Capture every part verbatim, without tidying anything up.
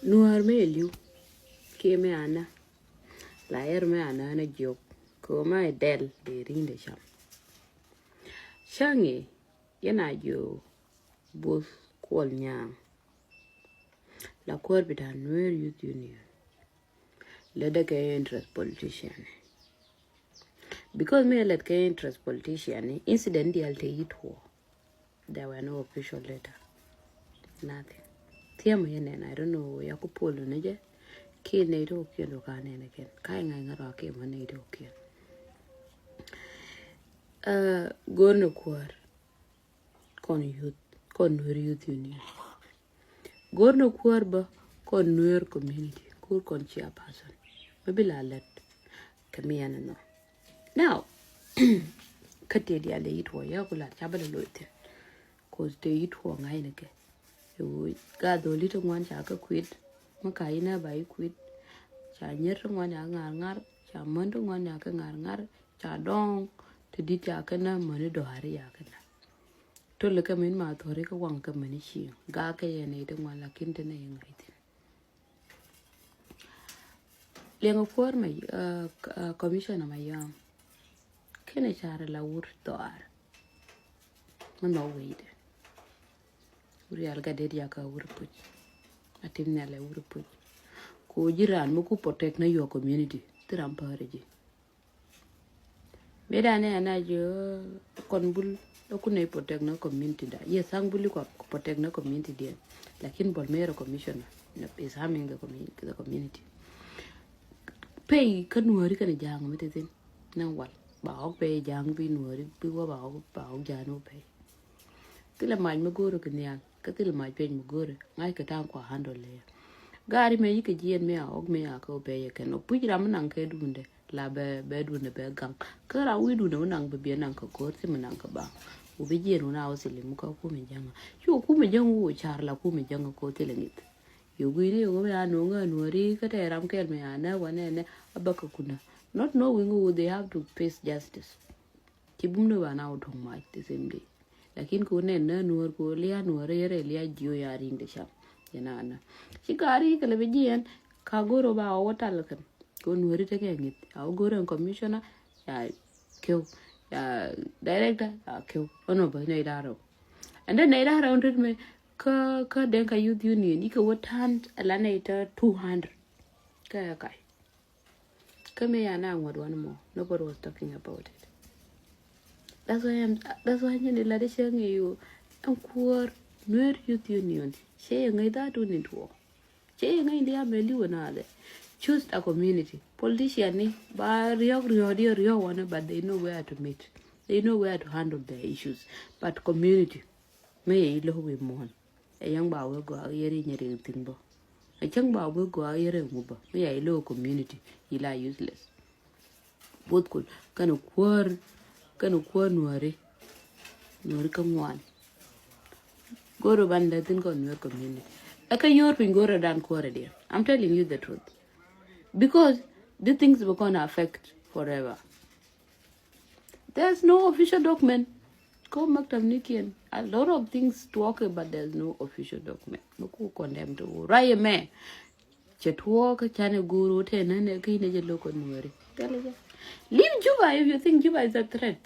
Nuäär mi ɛ li̱w kiɛ mi anä la yɛr mi anä ni jiök kɛ ɣöö ma ɛ dɛl dee ri̱i̱ndɛ cam. Cäŋ i̱ yɛn a jiök Bo̱th Kuɔl Nyaŋ la kuäär bi da̱a̱n Nuer Youth Union. Lɛ dee kɛ interest politician. Because mi lɛ kɛ interest politician, incident diaal te yi̱t wä. There were no official letter. Nothing. Thiam yɛ nɛn, I don't know, ya ku pol ni jɛ. Ki nɛy ti wä kiɛn wä ka nɛn kɛn. Ka ŋa̱c ŋa̱t wä ki mɔ nɛy ti wä kiɛn. Go̱r ni kuäär kɔn youth, kɔn Nuer Youth Union. Go̱r ni kuäär bä kɔn Nuer community, kuäär kɔn chairperson. Bä bi la lɛt kɛ mi ɛn nɔ. Now, kä tëë diaal dee yi̱t wä ya ku lat ca bä la loc thi̱n. Cause tëë yi̱t wä ŋa̱c ni kɛ. Ɛ ɣöö ka dholi ti ŋuan ca kɛ kuit. Mi ka yinɛ ba yi kuit. Ca nyier ti ŋuan ca kɛ ŋa̱r ŋa̱r. Ca män ti ŋuan ca kɛ ŋa̱r ŋa̱r. Ca dɔ̱ŋ ti di̱t ca kɛ nä mäni dɔ̱a̱ri ca kɛ nä. Tolɛ kɛ min ma thori kɛ waŋ kɛ min cieŋ. Ga kɛ yɛ nɛy ti ŋuan lakin ti nɛ yɛ ŋa̱c thi̱n. Liɛŋɛ kuäär mɛ, commissioner mɛ yɔm. Kɛnɛ carɛ la wur dhɔaar. Mɛ nɔ wecdɛ. Wur yal gat det yak a wur puc. A tim nhial ɛ wur puc. Ko ji̱ raan mɛ ku protect na your community. Thi ram päärɛ ji̱. Mëë danɛ ana ji̱ kɔn bul ɛ kun nɛ protect na community da. Yes, thaŋ bul ikɔ protect na community diɛn. Lakin Bol Mɛr commissioner is harming the community. Pay kä Nuäri kɛnɛ ja̱a̱ŋ mi ti thin. Naŋ wal ba ɣɔk pay ja̱a̱ŋ bi Nuäri bi wä ba ɣɔk ba ɣɔk ja̱a̱ŋ wä pay. Thilɛ mac mi go̱o̱rä kɛ nhial kä thilɛ mac pɛny mi go̱o̱rä ŋa̱c kɛ ta̱a̱ŋ kua handle lɛ. Gaari mɛ yikɛ jiɛn mi a ɣɔk mi a kɛ wä pay yɛ kɛn ɔ puc ram mi naŋ kɛ duundɛ. La bɛ bɛ duundɛ bɛ gaŋ kä ram wi̱i̱ duundɛ wä naŋ bɛ biɛ naŋ kɛ ko̱r thimɛ naŋ kɛ baŋ. Wä bi jiɛn wä na wä thili mi kä kumɛ jäŋä cu kumɛ jäŋä wä car la kumɛ jäŋä ko̱r thilɛ ŋith. Yɛ gui̱ni yɛ wä mi a no̱o̱ŋ a Nuäri kä tɛ ram kɛl mi a nɛ wä nɛ nɛ a bä kɛ kunä. Not knowing who they have to face justice. Ci bum ni ba na wä tuŋ mac the same day. Lakin ko nɛn na Nuäär ko lia Nuäär yɛrɛ lia jiö ya riŋ de cam. Yɛ na na ci gari kɛ lɛ bi jiɛn ka goro ba wä tal kɛn. Ko Nuäri tekɛ ŋi̱th a wä goro ɛn commissioner ya kew ya director ya kew. Ɔnɔ bä nɛy da̱rɛ wä ɛn dee nɛy da̱rɛ wä tet mɛ kä kä Denka Youth Union ikɛ wä ta̱a̱n ala nɛy te two hundred. Kä ya kac. Kä mi ya na ŋuɔt one more. Nobody was talking about it. That's why I'm, that's why nyɛ ni la de cɛ ŋi̱i̱ yu ɛn kuäär Nuer Youth Union. Cɛ yɛ ŋäc that one in tuɔ. Cɛ yɛ ŋäc in di amɛ liwɛ na de. Choose a community. Politician ni ba riɔk riɔk di riɔk one, but they know where to meet. They know where to handle their issues. But community, mi yɛ ilok wi̱i̱ muɔ̱ɔ̱n. Ɛ yäŋ ba wee gɔaa yɛri nyɛ ri thi̱n bä. Ɛ cäŋ ba wee gɔaa yɛri ŋu bä mi ya ilo community ila useless. Both kul kɛn kuäär kɛn kuäär Nuäri. Nuäri kä ŋuan. Goro ban lɛ thi̱n kɔn Nuäri community. Ɛ kä yɔr piny goro dan kuäär diɛ. I'm telling you the truth. Because these things will gonna affect forever. There's no official document. Ko maktab ni kiɛn. A lot of things tuɔk, but there's no official document. Mɛ ku condemn to right mɛ. Cɛ tuɔk canɛ guru te nɛ nɛ ki nɛ jɛ loko Nuäri. Tɛlɛ jɛ. Leave Juba if you think Juba is a threat.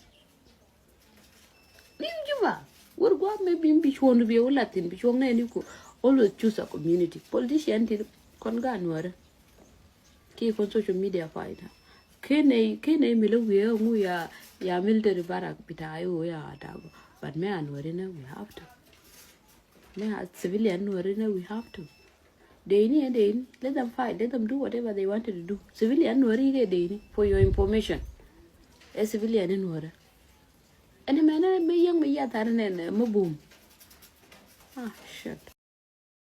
Leave Juba. Wur gua mɛ bi bi chuɔn bi wula thin bi chuɔn nɛ ni ku. Always choose a community. Politician ti kɔn ga Nuäri. Ki kɔn social media fighter. Kene kene mile wiye ŋu ya ya military barrack bita yo ya dago. But me and Nuerina we have to. Me a civilian Nuerina we have to. Deni and deni, let them fight, let them do whatever they wanted to do. Civilian Nueri ke deni, for your information. A civilian in Nueri. And a man me young me yat and then me boom. Ah, shit.